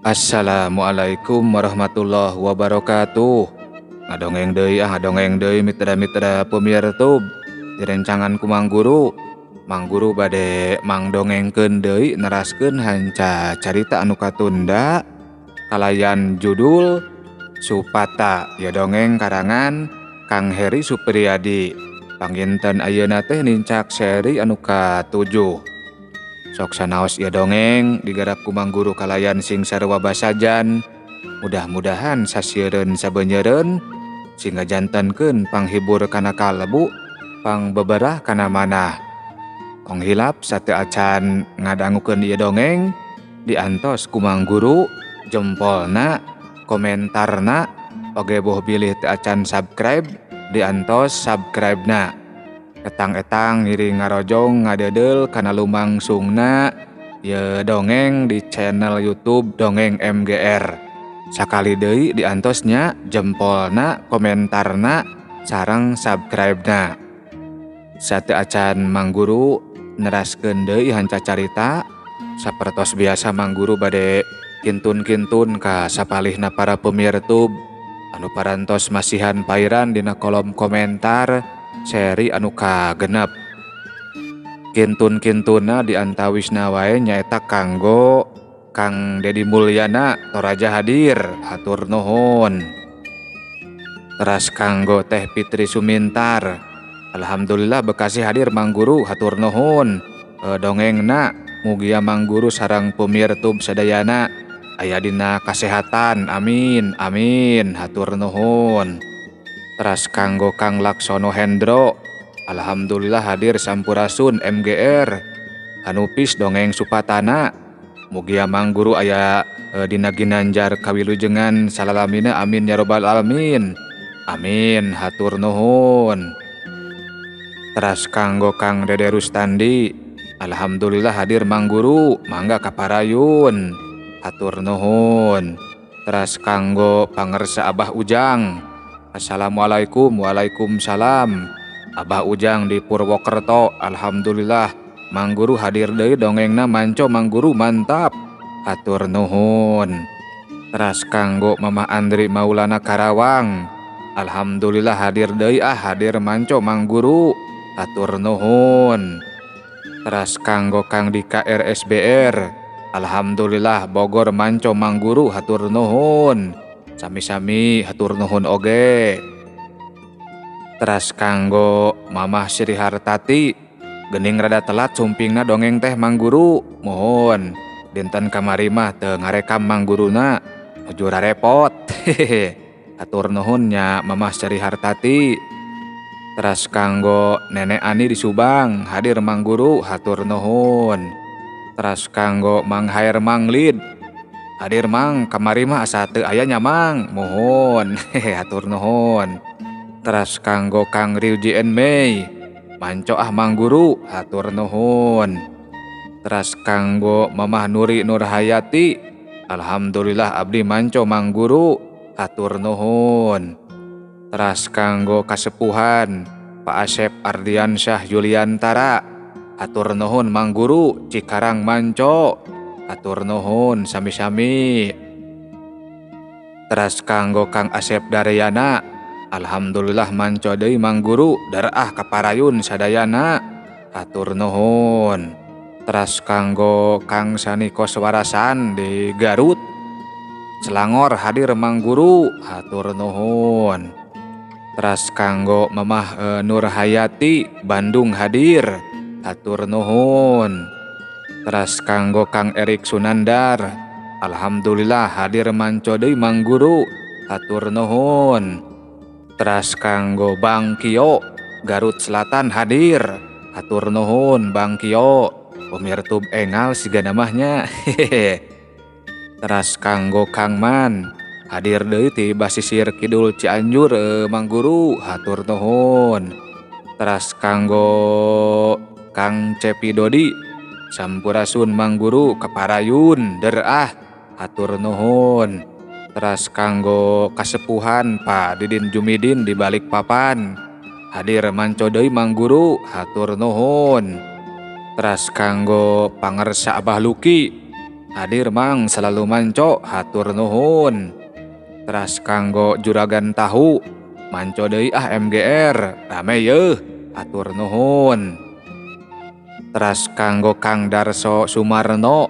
Assalamualaikum warahmatullahi wabarakatuh. Ngadongeng deui ah, ngadongeng deui, mitra-mitra pemirtub. Direncangan ku Mang Guru. Mang Guru bade mangdongengkeun deui, neraskeun hanca carita anu katunda kalayan judul Supata ya, dongeng karangan Kang Heri Supriyadi. Panginten ayeuna teh nincak seri anu ka-7. Sok sanaos ieu dongeng digarap ku Mang Guru kalayan sing sarua basajan. Mudah-mudahan sasieureun sabenyeureun sing ngajantenkeun panghibur kana kalbu, pangbeberah kana manah. Tong hilap, sateuacan ngadangukeun ieu dongeng, diantos ku Mang Guru jempolna, komentarna, oge boh bilih teu acan subscribe, diantos subscribe-na. Etang-etang ngiring ngarojong ngadeudeuh kana lumangsungna ieu dongeng di channel YouTube Dongeng MGR. Sakali deui, diantos nya jempolna, komentarna, sareng subscribe-na. Sateuacan Mang Guru neraskeun deui hanca carita, sapertos biasa Mang Guru bade kintun-kintun ka sapalihna para pemirtub anu parantos masihan pairan dina kolom komentar seri anu kagenep. Kintun-kintunna diantawisna wae nyaeta kanggo Kang Dedi Mulyana, Toraja hadir, hatur nuhun. Teras kanggo Teh Fitri Sumintar, Alhamdulillah Bekasi hadir, Mang Guru, hatur nuhun. Dongengna mugia Mang Guru sareng pemirtub sadayana aya dina kasehatan, amin amin, hatur nuhun. Teras kanggo Kang Laksono Hendro, Alhamdulillah hadir, sampurasun MGR, Hanupis dongeng Supatana, mugia Mang Guru aya dina ginanjar kawilujengan salalamina, amin ya robbal alamin, amin, hatur nuhun. Teras kanggo Kang Dede Rustandi, Alhamdulillah hadir, Mang Guru, mangga kaparayun, hatur nuhun. Teras kanggo pangersa Abah Ujang, Assalamualaikum, waalaikumsalam. Abah Ujang di Purwokerto, Alhamdulillah Mang Guru hadir deui, dongengna manco, Mang Guru mantap, hatur nuhun. Teras kanggo Mama Andri Maulana Karawang, Alhamdulillah hadir deui ah, hadir manco, Mang Guru, hatur nuhun. Teras kanggo Kang Dika RSBR, Alhamdulillah Bogor manco, Mang Guru, hatur nuhun. Sami-sami, hatur nuhun oge. Teras kanggo Mamah Sri Hartati, gening rada telat sumpingna dongeng teh, Mang Guru, mohon dinten kamari mah teu ngarekam Mang Guruna, nuju repot, hehehe, hatur nuhun nya, Mamah Sri Hartati. Teras kanggo Nenek Ani di Subang, hadir, Mang Guru, hatur nuhun. Teras kanggo Mang Hair Manglid, hadir, Mang, kamari mah asa teu aya nya, Mang, mohon, hehe, hatur nuhun. Teras kanggo Kang Ryuji Mei, manco ah, Mang Guru, hatur nuhun. Teras kanggo Mamah Nuri Nurhayati, Alhamdulillah abdi manco, Mang Guru, hatur nuhun. Teras kanggo kasepuhan Pak Asep Ardiansyah Yuliantara, hatur nuhun, Mang Guru, Cikarang manco, hatur nuhun, sami-sami. Teras kanggo Kang Asep Daryana, Alhamdulillah manco deui, Mang Guru, daraah kaparayun sadayana, hatur nuhun. Teras kanggo Kang Sani Koswarasan di Garut Selangor, hadir, Mang Guru, hatur nuhun. Teras kanggo Mamah Nur Hayati Bandung hadir, hatur nuhun. Teras kanggo Kang Erik Sunandar, Alhamdulillah hadir manco deui, Mang Guru, hatur nuhun. Teras kanggo Bang Kio Garut Selatan hadir, hatur nuhun, Bang Kio, pemirtub engal siga namanya, hehehe. Teras kanggo Kang Man, hadir deui ti Basisir Kidul Cianjur, Mang Guru, hatur nuhun. Teras kanggo Kang Cepi Dodi, sampurasun, Mang Guru, kaparayun deraah, hatur nuhun. Teras kanggo kasepuhan Pak Didin Jumidin di Balikpapan, hadir manco deui, Mang Guru, hatur nuhun. Teras kanggo pangersa Abah Luki Hadir Mang selalu manco hatur nuhun. Teras kanggo Juragan Tahu manco deui ah MGR rame yeuh hatur nuhun. Teras kanggo Kang Darso Sumarno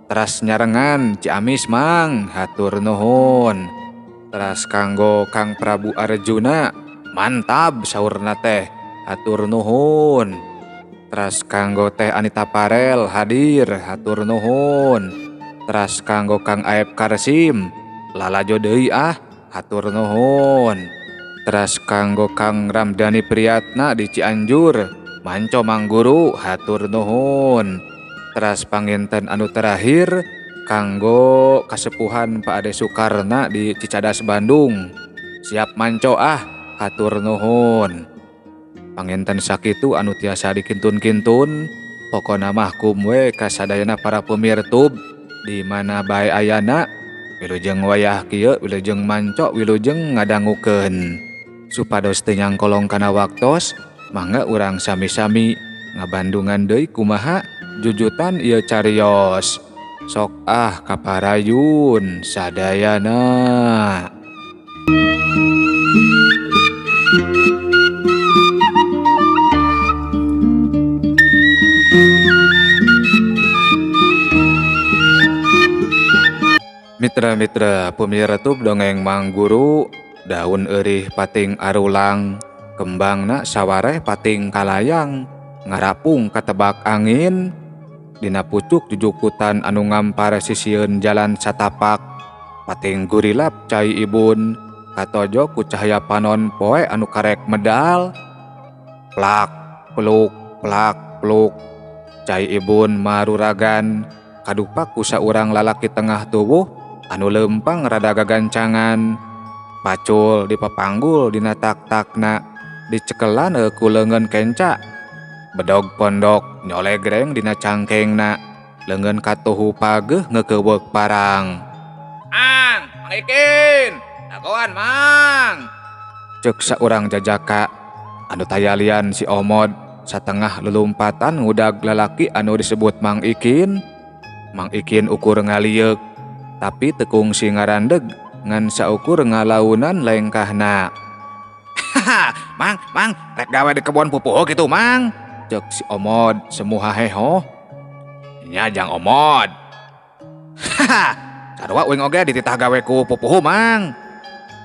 teras nyarengan Ciamis Mang hatur nuhun. Teras kanggo Kang Prabu Arjuna mantap saurna teh hatur nuhun. Teras kanggo Teh Anita Parel hadir hatur nuhun. Teras kanggo Kang Aep Karsim lalajo deui ah hatur nuhun. Teras kanggo Kang Ramdhani Priyatna di Cianjur manco Mangguru hatur nuhun. Teras panginten anu terakhir kanggo kasepuhan Pak Ade Sukarna di Cicadas Bandung siap manco ah hatur nuhun. Panginten sakitu anu tiasa dikintun-kintun pokona mah kum we kasadayana para pemirtub di mana bae ayana wilujeng wayah kieu wilujeng manco wilujeng ngadangukeun supados teu nyangkolong kana waktos mangga urang sami-sami ngabandungan deui kumaha jujutan ieu carios sok ah kaparayun sadayana. Mitra-mitra pemirtub dongeng Mangguru daun eurih pating arulang kembangna sawareh pating kalayang ngarapung katebak angin dina pucuk jujukutan anu ngampar sisieun jalan satapak pating gurilap cai ibun katojo ku cahaya panon poe anu karek medal plak peluk plak peluk cai ibun maruragan kadupak ku saurang lalaki tengah tubuh anu lempang rada gagancangan pacul dipapanggul dina tak-takna dicekelan ku leungeun kenca bedog pondok nyolegreng dina cangkengna leungeun katuhu pageuh ngekeuweuk parang. Ang, Mang Ikin, dagoan Mang. Ceuk saurang jajaka anu tayalian si Omod satengah lulumpatan ngudag lalaki anu disebut Mang Ikin. Mang Ikin ukur ngalieuk tapi teu kungsi ngarandeg ngan saukur ngalaunan lengkahna. Haha, Mang, Mang, rek gawe di kebon pupuhu kitu Mang. Ceuk si Omod semuha heho. Nya jang Omod. Haha, sarua uing oge dititah gawe ku pupuhu Mang.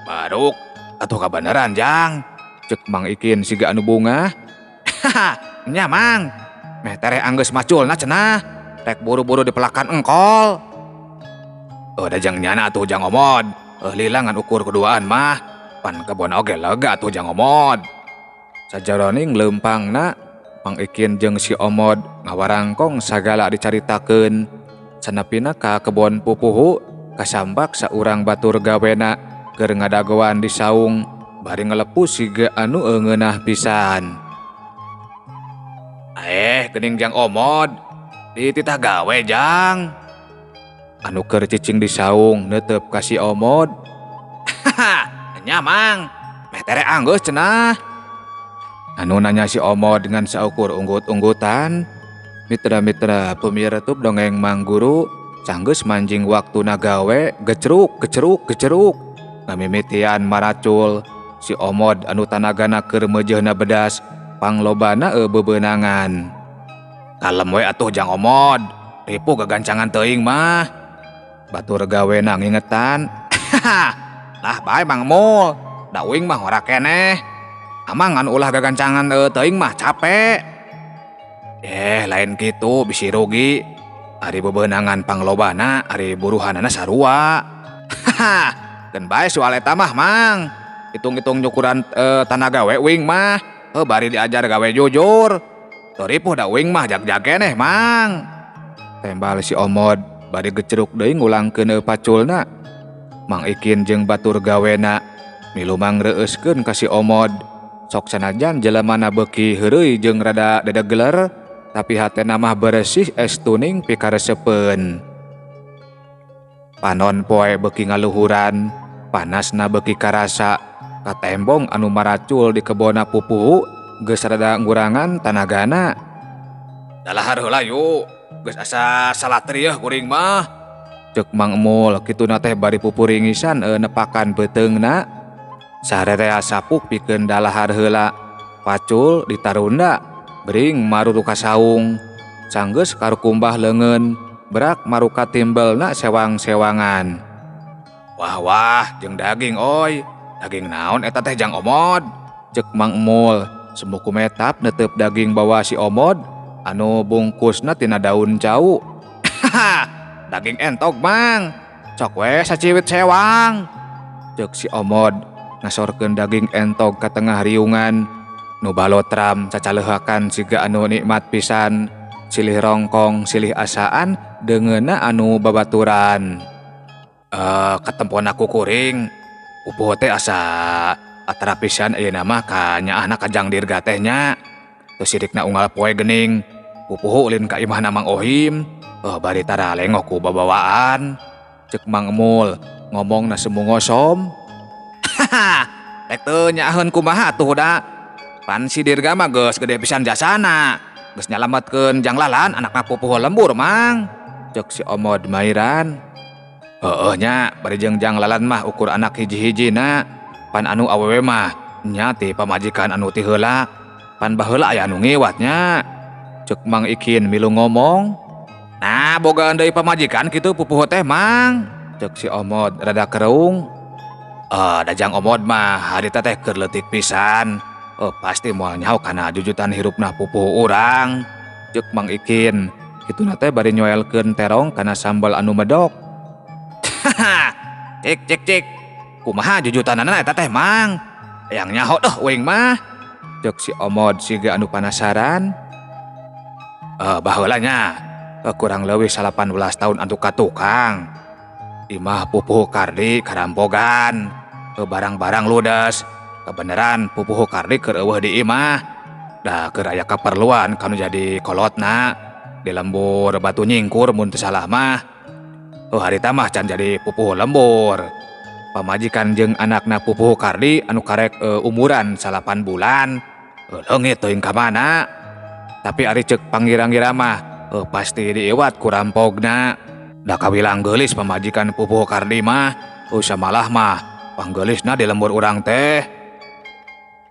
Baruk atuh kabeneran jang. Ceuk Mang Ikin siga anu bungah. Haha, nya Mang. Meh tereh anggeus maculna cenah. Rek buru-buru dipelakan engkol. Da jang nyana atuh jang Omod. Lila ngan ukur keduaan mah. Pan kebon oge lega atuh jang Omod. Sajaroning leumpangna Mang Ikin jeung si Omod ngawarangkong sagala dicaritakeun. Sanepina ka kebon pupuhu kasambak saurang batur gawena keur ngadagoan di saung bari ngelepu siga anu eungeunah pisan. Geuning jang Omod dititah gawe jang. Anu keur cicing di saung neuteup ka si Omod. Haha, nya Mang, meh tere anggeus cenah. Anu nanya si Omod dengan saukur unggut-unggutan. Mitra-mitra pemirtub dongeng Mangguru sanggeus manjing waktuna gawe geceruk geceruk geceruk ngamimitian maracul si Omod anu tanagana keur meujeuhna bedas panglobana bebeunangan. Kalem we atuh jang Omod, ripuh gagancangan teuing mah. Batur gawena ngingetan. Haha, lah bae Mang Mul, da uing mah ora keneh. Amang anu ulah gagancangan teuing mah capek. Lain kitu bisi rugi. Ari bebeunangan panglobana, ari buruhanana sarua. Haha, keun bae soal eta mah Mang. Hitung-hitung nyukuran tanaga we uing mah. Bari diajar gawe jujur. Teu ripuh da uing mah jag-jag keneh Mang. Tembal si Omod bari geceruk deui ngulangkeun paculna. Mang Ikin jeung batur gawena milu mangreueuskeun ka si Omod. Sok sanajan jelemana beuki heureuy jeung rada dedegeler tapi hatena mah beresih estuning pikaresepeun. Panon poe beuki ngaluhuran, panasna beuki karasa, katembong anu maracul di kebonna pupuhu geus rada ngurangan tanagana. Dalahar heula yu. Geus asa salatri yeuh kuring mah. Ceuk Mang Emul kituna teh bari pupuringisan nepakan beuteungna. Sarerea sapuk pikeun dalahar heula. Pacul ditarunda bring maruru ka saung. Sanggeus karukumbah leungeun berak maruka timbelna sewang-sewangan. Wah wah jeung daging oi. Daging naon eta teh Jang Omod? Ceuk Mang Emul semu kumetap netep daging bawa si Omod anu bungkusna tina daun cau. Daging entog Mang. Sok we saciwit sewang. Ceuk si Omod ngasorkeun daging entog ka tengah riungan. Nu balotram cacaleuhakan siga anu nikmat pisan. Silih rongkong silih asaan deungeunna anu babaturan. Katempona ku kuring pupuh teh asa atarapisan ayeuna mah ka nyaahna ka Jang Dirga teh nya. Teu sirikna unggal poe geuning pupuh ulin ka imahna Mang Ohim. Bari tara lengok ku babawaan. Ceuk Mang Emul ngomongna semu ngosom. Rek teu nyaaheun kumaha atuh da. Pan si Dirga mah geus gede pisan jasana. Geus nyalametkeun Jang Lalan anakna pupuh lembur Mang. Ceuk si Omod mairan. Heueuh nya bari jeung Jang Lalan mah ukur anak hiji-hijina. Pan anu awewe mah nya ti pamajikan anu ti heula. Pan baheula aya anu ngiwat nya. Ceuk Mang Ikin milu ngomong. Nah bogaan deui pamajikan kitu pupuh teh Mang. Ceuk si Omod rada kereung. Da Jang Omod mah harita teh keur leutik pisan. Pasti moal nyaho kana jujutan hirupna pupuh urang. Ceuk Mang Ikin kituna teh bari nyoelkeun terong kana sambal anu medok. Cik cik cik. Kumaha jujutanana eta teh Mang? Hayang nyaho deuh uing mah. Ceuk si Omod siga anu panasaran. Baheula nya kurang leuwih 18 tahun antuk ka tukang. Imah pupuh Kardi karampogan. Barang-barang ludes. Kebeneran pupuh Kardi keur eueuh di imah. Da keur aya kaperluan kanu jadi kolotna. Di lembur batu nyingkur mun teu salah mah. Harita mah can jadi pupuh lembur. Pamajikan jeung anakna pupuh Kardi anu karek umuran 8 bulan. Leungit teuing ka mana. Tapi ari ceuk pangira-ngira mah pasti diiwat ku rampogna. Da kawilang geulis pamajikan pupuh Kardi mah. Samalah mah panggeulisna di lembur urang teh.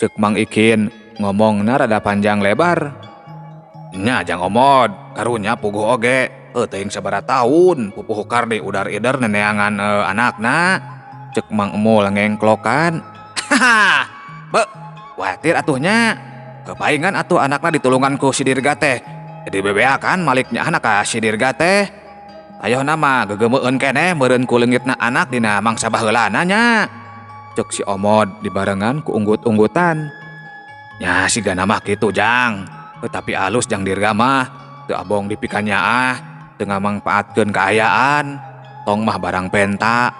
Ceuk Mang Ikin ngomongna rada panjang lebar. Nya Jang Omod karunya puguh oge. Teuing sabaraha taun pupuh Kardi udar-ider neneangan anakna. Ceuk Mang Emul ngengklokan. Be, watir atuh nya. Kepaingan atuh anakna ditulungan ku si Dirga teh. Jadi bebeakan maliknya anak ka si Dirga teh. Ayohna mah gegemeueun keneh meureun ku leungitna anak dina mangsa baheulana nya. Ceuk si Omod dibarengan ku unggut-unggutan. Nya sigana mah kitu Jang. Tapi alus Jang Dirga mah teu abong dipikanyaah, teu ngamangpaatkeun kaayaan. Tong mah barang penta.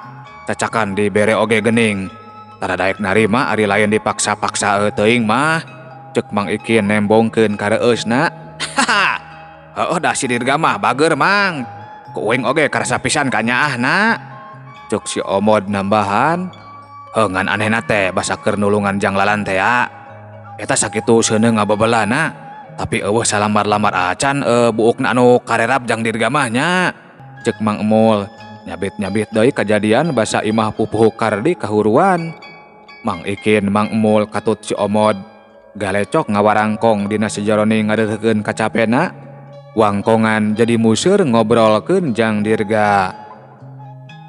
Cacakan dibere oge geuning. Tara daek narima ari lain dipaksa-paksa teuing mah. Ceuk Mang Ikin nembongkeun kareueusna. Heueuh da si Dirga mah bager Mang. Ku uing oge karasa pisan ka nyaahna. Ceuk si Omod nambahan. Ngan anehna teh basa keur nulungan Jang Lalan teh ya. Eta sakitu seuneung ngababelana. Tapi eueuh salamar-lamar acan buukna anu karerap Jang Dirga mah nya. Ceuk Mang Emul nyabit-nyabit deui kajadian basa imah pupuh Kardi kahuruan. Mang Ikin Mang Emul katut si Omod galecok ngawarangkong dina sajarone ngadeuhkeun kacapena. Wangkongan jadi museur ngobrolkeun Jang Dirga.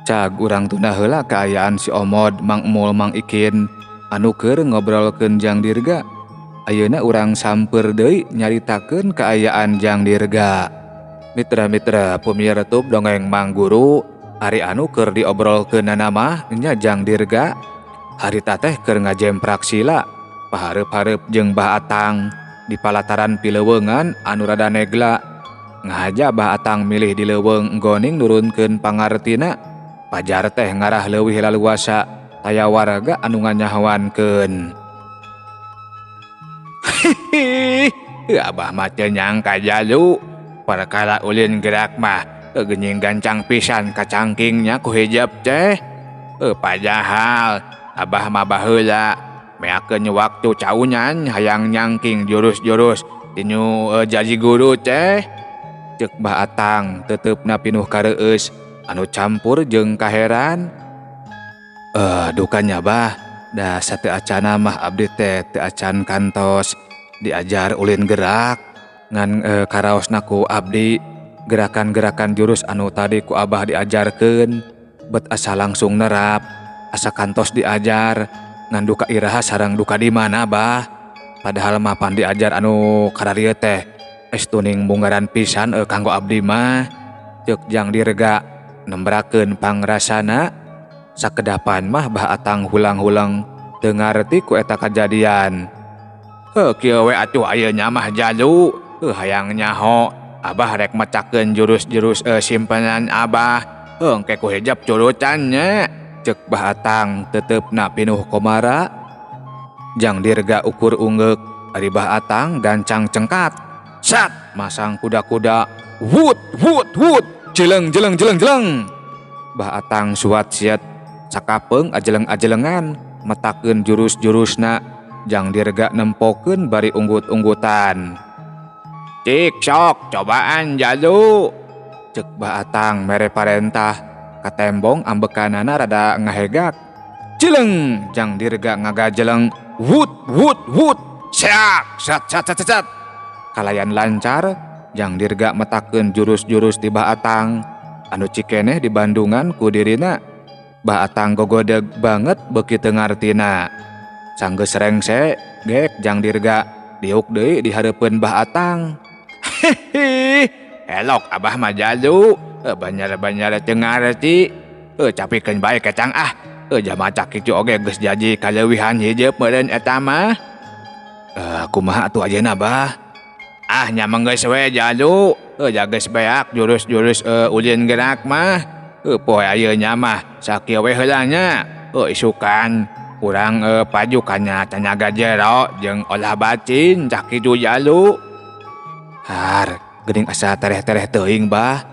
Cag urang tunda heula kaayaan si Omod Mang Emul Mang Ikin anu keur ngobrolkeun Jang Dirga. Ayeuna urang samper deui nyaritakeun kaayaan Jang Dirga. Mitra-mitra pemirsa tub dongeng Mang Guru, ari anu keur diobrolkeunana mah nya Jang Dirga. Harita teh keur ngajemprak sila, pahareup-hareup jeung Bah Atang di palataran pileuweungan anu rada negla. Ngahaja Bah Atang milih di leuweung goning nurunkeun pangartina. Pajar teh ngarah leuwih laluasa taya warga anu nganyahoankeun. Hihihi, abah mah teu nyangka jalu. Perkara ulin gerak mah geuning gancang pisan kacangkingnya ku hijab teh. Padahal abah mah baheula meakeun waktu caunyan hayang nyangking jurus-jurus tinu jaji guru teh. Ceuk Bah Atang teuteup pinuh kareueus anu campur jeung kaheran. Dukanya bah, da sateu acana mah abdi teh teu acan kantos diajar ulin gerak ngan karaosna ku abdi gerakan-gerakan jurus anu tadi ku abah diajarkeun bet asa langsung nerap asa kantos diajar ngan duka iraha sareng duka di mana bah, padahal mah pan diajar anu kararieu teh estuning munggaran pisan kanggo abdi mah. Ceuk Jang Dirga nembrakeun pangrasana. Sakedapan mah Bah Atang hulang-hulang teu ngarti ku eta kajadian. Heuh kieu we atuh ayeuna mah jalu, heuh hayang nyaho abah rek mecakeun jurus-jurus simpenan abah, heuh engke ku hijab curutan nya. Ceuk Bah Atang teuteup pinuh komara. Jang Dirga ukur unggeuk, ari Bah Atang gancang cengkat. Sat masang kuda-kuda, wut wut wut, jeleng jeleng jeleng jeleng. Bah Atang suat siat sakapeung ajeleng-ajelengan metakeun jurus-jurusna. Jang Dirga nempokeun bari unggut-unggutan. Cik sok cobaan jalu. Ceuk Bah Atang mere parentah, katembong ambekanana rada ngahegak. Jeleng Jang Dirga ngagajeleng, wut wut wut, seak sat sat sat sat. Kalayan lancar Jang Dirga metakeun jurus-jurus ti Bah Atang anu cikeneh di Bandungan ku dirina. Bah Atang gogodeg banget beuki teu ngartina. Sanggeus rengse gek Jang Dirga diuk deui di hareupeun Bah Atang. Hehehe, elok abah mah jalu, banyar-banyar teu ngarti. Capikeun bae kecang ah. Jama cakitu oge geus jaji kaleuwihan hijeup meureun eta mah. Kumaha atuh ayeuna bah? Ah nya mah geus we jalu, geus beak jurus-jurus ulin gerak mah. Poe ayeuna mah sakieu we heula nya. Isukan urang paju kana tanaga jero jeung olah bacin cakitu jalu. Har, geuning asa tereh-tereh teuing bah.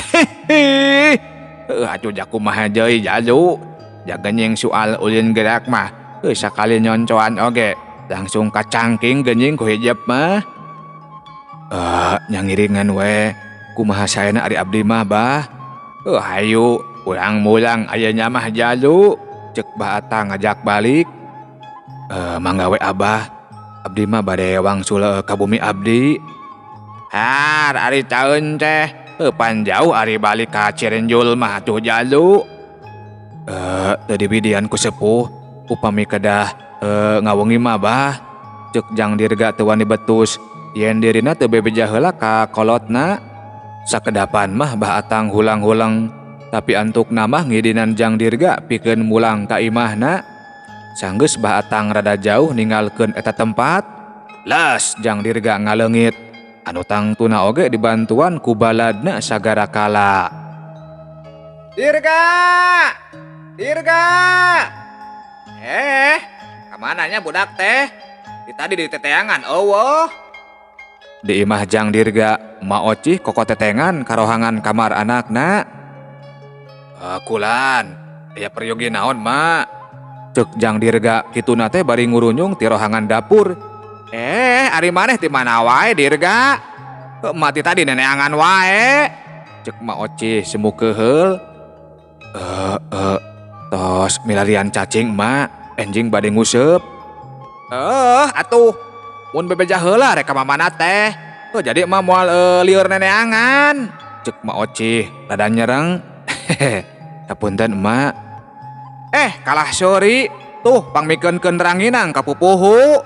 Hehehe. Atuh kumaha deui jalu. Jagenying soal ulin gerak mah, sakali nyoncoan oge langsung kacangking geuning ku hijab mah. Nyangiringan we kumaha saena ari abdi mah bah. Hayu urang mulang ayeuna mah jalu. Ceuk Bah Atang ngajak balik. Mangga we abah, abdi mah bade wangsul ka bumi abdi. Har ari taeun teh, pan jauh ari balik ka Cirenjul mah atuh jalu. Teu dibidian ku sepuh upami kedah ngawengi mah bah. Ceuk Jang Dirga teu wani betus yen dirina teu bebeja heula ka kolotna. Sakedapan mah Bah Atang hulang-hulang, tapi antukna mah ngidinan Jang Dirga pikeun mulang ka imahna. Sanggeus Bah Atang rada jauh ninggalkeun eta tempat, las Jang Dirga ngaleungit anu tangtuna oge dibantuan ku baladna sagara kala. Dirga! Dirga! Kamananya budak teh? Di tadi di teteangan eueuh. Di imah Jang Dirga, Ma Ocih koko tetengan karohangan kamar anakna. Kulan, aya peryogi naon ma? Ceuk Jang Dirga kituna teh bari ngurunyung ti rohangan dapur. Ari maneh ti mana wae Dirga? Mati tadi neneangan wae. Ceuk Ma Ocih semu keheul. Tos milarian cacing ma, enjing bade nguseup. Atuh mun bebeja heula rek ka mamana teh. Jadi emak moal lieur neneangan. Ceuk Ma Ocih rada nyereng. Hapunten emak. Kalah sori tuh pangmikeunkeun ranginang ka pupuhu.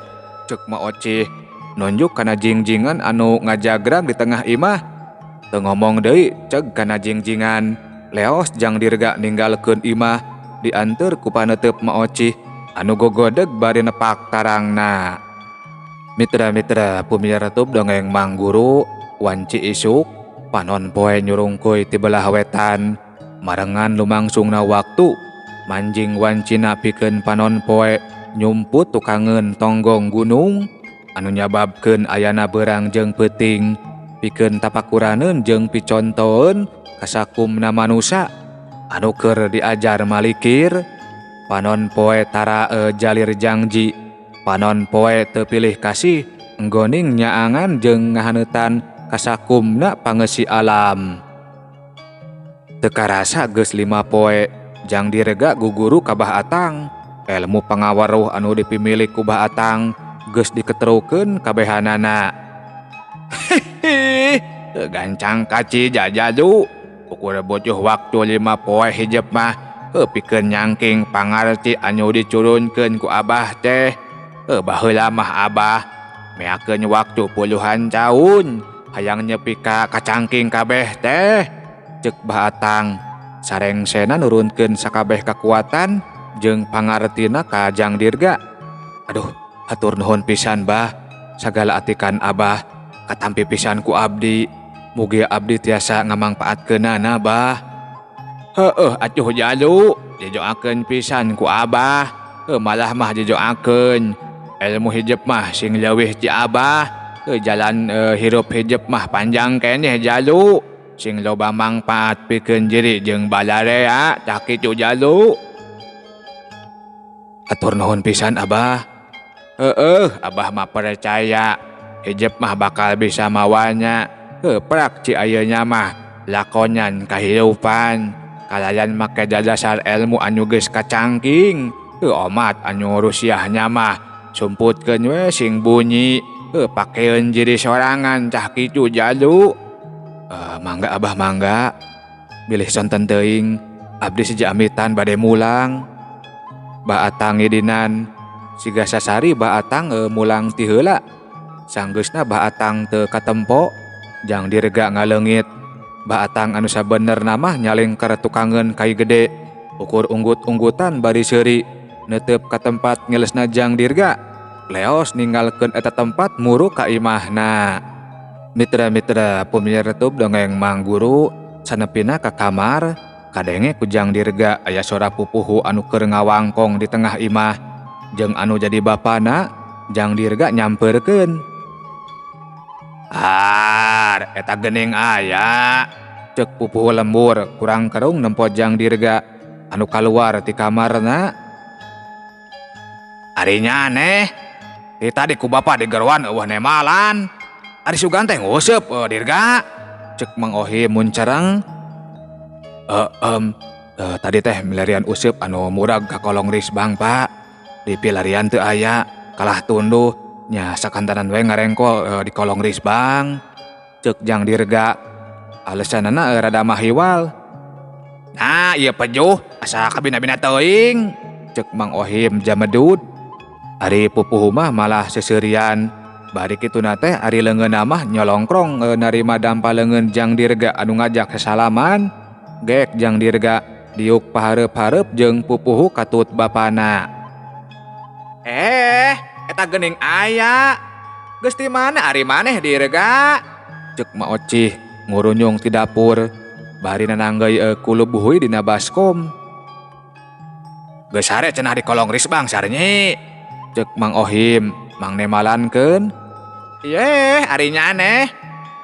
Ceuk Ma Ocih nunjuk kana jingjingan anu ngajagrag di tengah imah. Teu ngomong deui ceg kana jingjingan. Leos Jang Dirga ninggalkeun imah dianteur ku paneuteub Ma Ocih anu gogodeg bari nepak tarangna. Mitra-mitra pumiara tub dongeng Mang Guru wanci isuk panon poe nyurungkuy ti belah wetan marengan lumangsungna waktu manjing wancina pikeun panon poe nyumput tukangeun tonggong gunung anu nyababkeun ayana beurang jeung peuting pikeun tapakuraneun jeung picontoeun kasakumna manusa anu keur diajar malikir. Panon poe tara jalir jangji, panon poe teu pilih kasih nggoning nyaangan jeung ngahaneutan kasakumna pangeusi alam. Teu karasa geus 5 poe Jang Dirga guguru ka Bah Atang. Ilmu pangawaruh anu dipimilik ku Bah Atang geus diketerukeun kabehanana. Hehehe, gancang kaci jajadu. Ukur butuh waktu 5 poe hijep mah pikeun nyangking pangarti anu dicurunkeun ku Abah teh. Baheula mah Abah meakeun waktu puluhan tahun hayang nyepi ka kacangking kabeh teh. Ceuk Bah Atang sarengsena nurunkeun sakabeh kakuatan jeung pangartina ka Jang Dirga. Aduh, hatur nuhun pisan Bah, sagala atikan Abah katampi pisan ku abdi. Mugi abdi tiasa ngamangpaatkeunana Bah. Heueuh atuh jalu, didoakeun pisan ku Abah. Malah mah didoakeun ilmu hijep mah sing leuwih ti Abah. Jalan hirup hijep mah panjang keneh jalu. Sing loba mangpaat pikeun jiri jeung balarea tah kitu jalu. Hatur nuhun pisan Abah. Heueuh, Abah mah percaya hijep mah bakal bisa mawanya. Prak ci ayeuna mah lakonan kahirupan kalayan make dadasar ilmu anu geus kacangking. Omat anu rusiahnya mah sumputkeun we sing bunyi. Pakeun jiri sorangan tah kitu jalu. Mangga Abah mangga, bilih sonten teuing abdi siji amitan bade mulang. Bah Atang ngidinan siga sasari Bah Atang mulang ti heula. Sanggeusna Bah Atang teu katempo Jang Dirga ngaleungit. Bah Atang anu sabenerna mah nyalengker tukangeun kai gede ukur unggut-unggutan bari seuri neuteup ka tempat ngelesna Jang Dirga. Leos ninggalkeun eta tempat muru ka imahna. Mitra-mitra pemirsa tub dongeng Mang Guru sanepina ka kamar kadenge ku Jang Dirga aya sora pupuhu anu keur ngawangkong di tengah imah jeung anu jadi bapana. Jang Dirga nyamperkeun. Har eta geuning aya, ceuk pupuhu lembur kurang kerung nempo Jang Dirga anu kaluar ti kamarna. Ari nya aneh, ti tadi ku bapa digeroan eueuh nemalan. Ari sugan teh nguseup Dirga, ceuk Mang Ohim muncereng. Tadi teh milarian useup anu murag ka kolong risbang Pak. Di pilarian teu aya, kalah tunduh nya sakantanan we ngarengkol di kolong risbang, ceuk Jang Dirga. Alesanana rada mahiwal. Nah, ieu pejuh asa kabina-bina teuing, ceuk Mang Ohim jamedud. Ari pupuhu mah malah seuseurian. Bari kituna teh ari leungeunna mah nyolongkrong narima dampa leungeun Jang Dirga anu ngajak sasalaman. Gek Jang Dirga diuk pahareup-hareup jeung pupuhu katut bapana. Eta geuning aya. Geus ti mana ari maneh Dirga? Ceuk Ma Ocih ngurunyung ti dapur bari nananggeui kulub buhui dina baskom. Geus sare cenah di kolong risbang sarnyi, ceuk Mang Ohim mang nemalankeun. Yeh, ari nya aneh.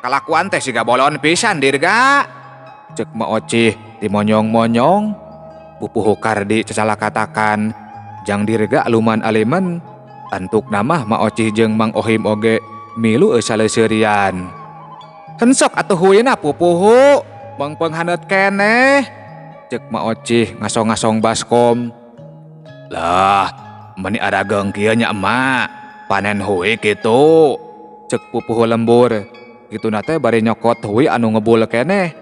Kalakuan teh siga bolon pisan Dirga, ceuk Ma Ocih dimonyong-monyong. Pupuhu Kardi cacalakatakan Jang Dirga aluman alimen. Antuk namah Ma Ocih jeung Mang Ohim oge milu saleseurian. Hensok atuh huina pupuhu, mengpeng haneut keneh, ceuk Ma Ocih ngasong-ngasong baskom. Lah, meni arageung kieu nya emak, panen hui kitu, ceuk pupuhu lembur. Kituna teh bari nyokot hui anu ngebul keneh.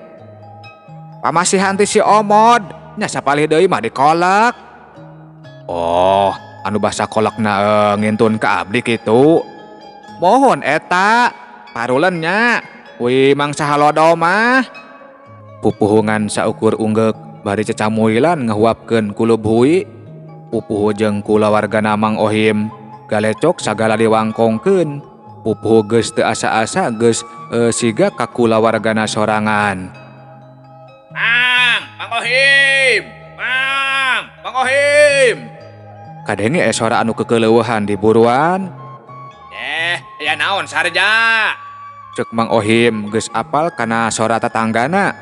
Pamasihan ti si Omod, nya sapalih deui mah dikolek. Oh, anu basa kolekna ngintun ka abdi kitu. Mohon eta, parulen nya, hui mangsa halodo mah. Pupuhungan saukur unggeuk bari cecamuilan ngahuapkeun kulub hui. Pupuhu jeung kulawargana Mang Ohim galecok sagala diwangkongkeun. Pupuhu geus teu asa-asa geus siga ka kulawargana sorangan. Mang, Mang Ohim, Mang, Mang Ohim. Kadenge sora anu kekeleueuhan di buruan. Aya naon sarja? Ceuk Mang Ohim geus apal kana sora tatanggana.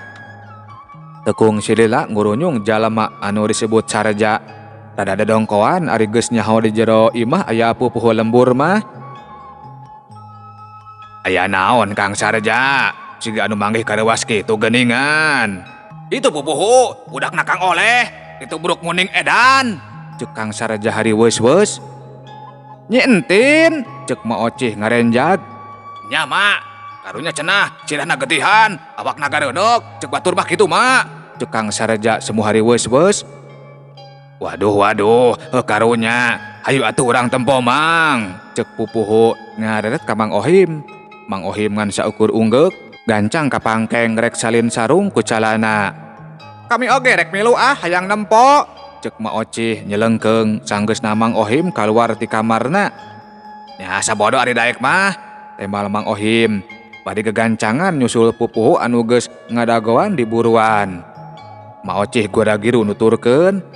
Tekung silila ngurunyung jalma anu disebut sarja. Rada dadongkoan ari geus nyaho di jero imah aya pupuhu lembur mah. Aya naon Kang Sarja? Siga anu manggih kareuwas kitu geuningan. Itu pupuhu, budakna Kang Oleh, itu buruk muning edan. Cek Kang Sarja hariweus-weus. Nyi Entin, cek Ma Ocih ngarenjag. Nya Ma, karunya cenah, sirahna getihan, awakna gareundeuk, cek batur mah kitu Ma. Cek Kang Sarja semu hariweus-weus. Waduh waduh, karunya, hayu atuh urang tempo Mang. Cek pupuhu ngareret ka Mang Ohim. Mang Ohim ngan saukur unggeuk, gancang ka pangkeng rek salin sarung ku calana. Kami oge rek milu ah hayang nempo. Cek Ma Ocih nyelengkeung sanggeusna Mang Ohim kaluar ti kamarna. Nya sabodo ari daek mah, tembal Mang Ohim. Bari gegancangan nyusul pupuhu anu geus ngadagoan di buruan. Ma Ocih gura-giru nuturkeun,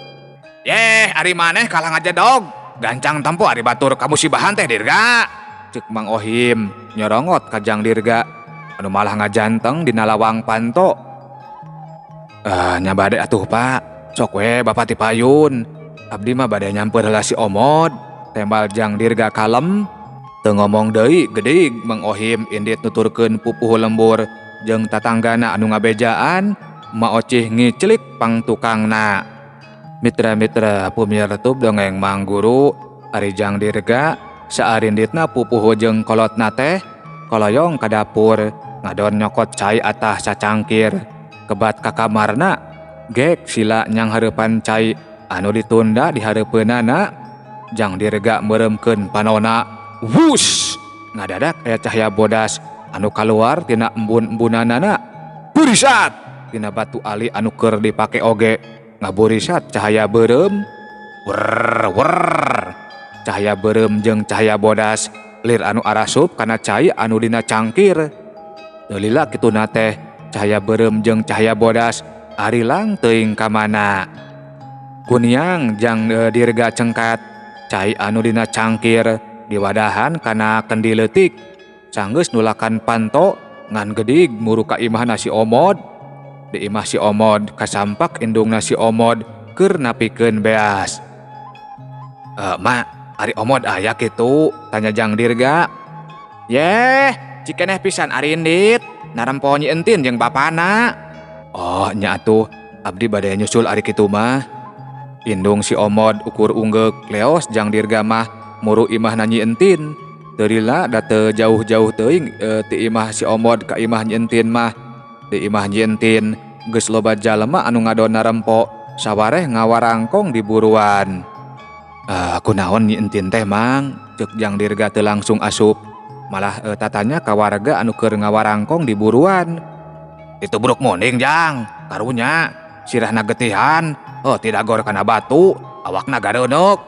"Yeh, ari maneh kalah ngajedog, gancang tempo ari batur kamusibahan teh Dirga." Cek Mang Ohim nyorongot ka Jang Dirga anu malah ngajanteng dina lawang panto. Nya bade atuh Pak, sok we bapak ti payun. Abdi mah bade nyamper heula si Omod, tembal Jang Dirga kalem. Teu ngomong deui gedig Mang Ohim indit nuturkeun pupuhu lembur jeung tatanggana anu ngabejaan. Ma Ocih ngiclik pangtukangna. Mitra-mitra pumiar tub dongeng Mang Guru, ari Jang Dirga saarinditna pupuhu jeung kolotna teh koloyong ka dapur ngadon nyokot cai atah sacangkir kebat ka kamarna gek sila nyang hareupan cai anu ditunda di hareupeunana. Jang Dirga meureumkeun panona, wush, ngadadak aya cahaya bodas anu kaluar tina embun-embunanana. Burisat tina batu ali anu keur dipake oge ngaburisat cahaya beureum. Wer wer, cahaya beureum jeung cahaya bodas lir anu arasup kana cai anu dina cangkir. Teu lila kituna teh cahaya beureum jeung cahaya bodas arilang teuing ka mana. Kuniang Jang Dirga cengkat cai anu dina cangkir diwadahan kana kendi leutik. Sanggeus nulakan panto ngan gedig muru ka imahna si Omod. Di imah si Omod kasampak indungna si Omod keur napikeun beas. Ma, ari Omod aya kitu? Tanya Jang Dirga. Yeh, cikeneh pisan ari indit, narempo Nyi Entin jeung bapana. Oh, nya atuh, abdi bade nyusul ari kitu mah. Indung si Omod ukur unggeuk leos Jang Dirga mah muru imahna Nyi Entin. Teu lila da teu jauh-jauh teuing ti imah si Omod ka imah Nyi Entin mah. Di imah Nyi Entin geus loba jalema anu ngadon narempo sawareh ngawarangkong di buruan. Kunaon Nyi Entin teh Mang? Cek Jang Dirga teu langsung asup, malah tatanya ka warga anu keur ngawarangkong di buruan. Itu buruk muning Jang, karunya sirahna getihan, oh tidagor kana batu, awakna gareundeuk,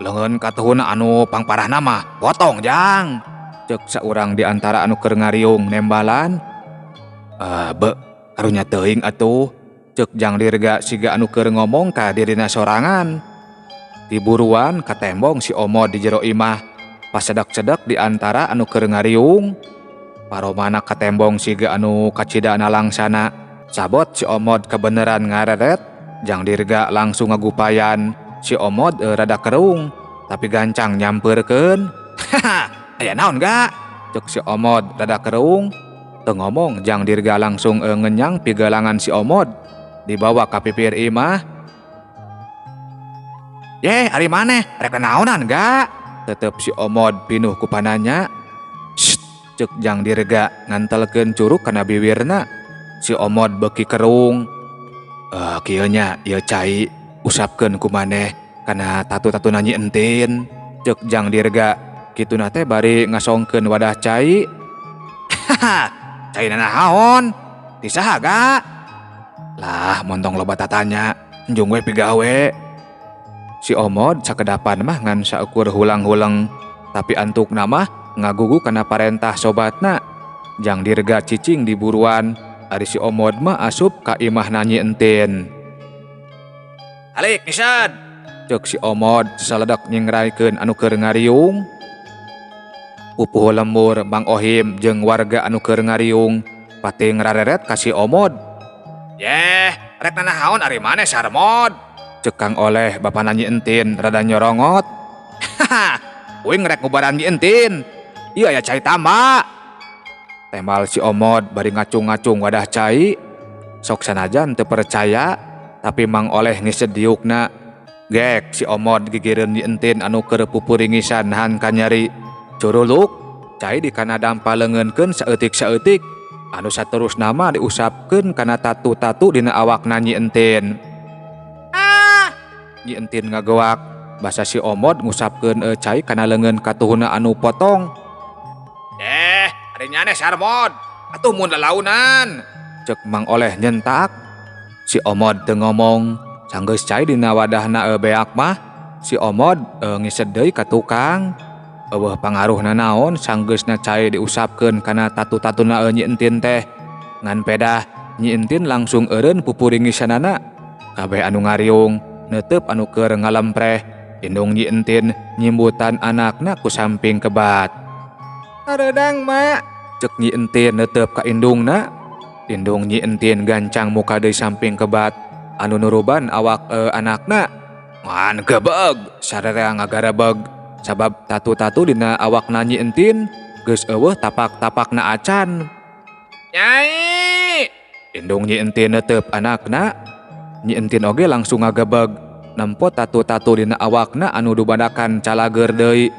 leungeun katuhuna anu pangparahna mah potong Jang. Cek saurang di antara anu keur ngariung nembalan. Be, karunya teuing atuh, cek Jang Dirga siga anu keur ngomong ka dirina sorangan. Di buruan katembong si Omod di jero imah, pasedak-sedak di antara anu keur ngariung. Paromana katembong siga anu kacida nalangsana. Sabot si Omod kebeneran ngareret, Jang Dirga langsung ngagupayan. Si Omod rada kerung, tapi gancang nyamperkeun. Haha, aya naon ga? Cek si Omod rada kerung. Teu ngomong Jang Dirga langsung ngenyang pigalangan si Omod, dibawa ka pipir imah. Yeh, ari maneh rek naonan ga? Tetep si Omod pinuh ku pananya. Sst, cek Jang Dirga ngantelkeun curug kana biwirna. Si Omod beuki kerung. Kieu nya ieu cai usapkeun ku maneh kana tatu-tatuna Nyi Entin. Cek Jang Dirga kituna teh bari ngasongkeun wadah cai. Haha, cai nanaon? Ti saha ga? Lah, montong loba tatanya, njung we pigawe. Si Omod sakedapan mah ngan saukur hulang-huleng, tapi antukna mah ngagugu kana parentah sobatna. Jang Dirga cicing di buruan, ari si Omod mah asup ka imahna Nyi Entin. Alik nisad, cek si Omod saledak nyingraikeun anu keur ngariung. Pupuhu lembur Mang Ohim jeung warga anu keur ngariung pati ngrareret ka si Omod. Yeh, rek nanaon ari maneh Sarmod? Cek Kang Oleh bapana Nyi Entin rada nyorongot. Haha, uing rek ngubaran Nyi Entin. Ieu aya cai tamba. Tembal si Omod bari ngacung-ngacung wadah cai. Sok sanajan teu percaya tapi Mang Oleh ngised diukna. Gek si Omod gigireun Nyi Entin anu keur pupuringisan nahan kanyeri. Curuluk cai dikana dampa leungeunkeun saeutik-saeutik anu saterusna mah diusapkeun kana tatu-tatu dina awakna Nyi Entin. Ah! Nyi Entin ngagoak basa si Omod ngusapkeun cai kana leungeun katuhuna anu potong. Ari nyane sarmod atuh mun lalaunan cek Mang Oleh nyentak. Si Omod teu ngomong sanggeus cai dina wadahna beak mah si Omod ngised deui ka tukang. Eueuh pangaruhna naon sanggeusna cai diusapkeun kana tatu-tatuna Nyi Entin teh. Ngan pedah Nyi Entin langsung eureun pupuringisanana. Kabeh anu ngariung neuteup anu keur ngalempreh. Indung Nyi Entin nyimbutan anakna ku samping kebat. Hareudang mak, cek Nyi Entin neuteup ka indungna. Indung Nyi Entin gancang muka deui samping kebat anu nuruban awak anakna. Ngan gebeg sararea ngagarebeg sabab tatu-tatu dina awakna Nyi Entin geus eueuh tapak-tapakna acan. Nyai! Indung Nyi Entin neuteup anakna. Nyi Entin oge langsung ngagebeg nempo tatu-tatu dina awakna anu dubadakan calageur deui.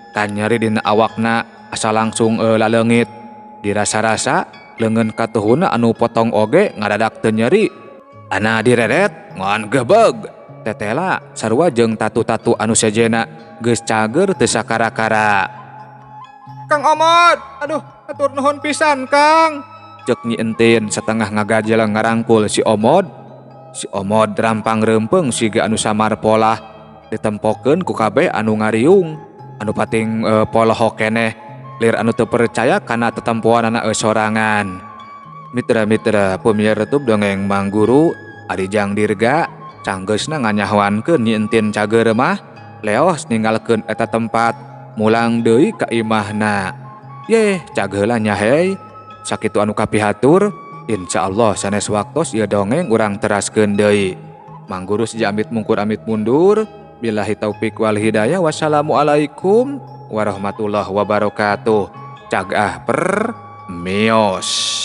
Kanyeri dina awakna asa langsung laleungit. Dirasa-rasa leungeun katuhuna anu potong oge ngadadak teu nyeri. Ana direret ngan gebeg. Tetela sarua jeung tatu-tatu anu sejena geus cager teu sakara-kara. Kang Omod, aduh atur nuhun pisan Kang. Cek Nyi Entin setengah ngagajel ngarangkul si Omod. Si Omod rampang reumpeng siga anu samar polah ditempokeun ku kabeh anu ngariung. Anu pating polohok keneh lir anu teu percaya kana tetempoanana sorangan. Mitra-mitra pemiar retub dongeng Mang Guru Ari Jang Dirga sanggeusna nganyahoankeun Nyi Entin cager mah leos ninggalkeun eta tempat mulang deui ka imahna. Yeh cageula nya hei. Sakitu anu kapihatur, insyaallah sanes waktos ieu dongeng urang teraskeun deui. Mang Guru seja amit mungkur amit mundur. Billahi taufik wal hidayah. Wassalamualaikum warahmatullahi wabarakatuh. Cagah per mios.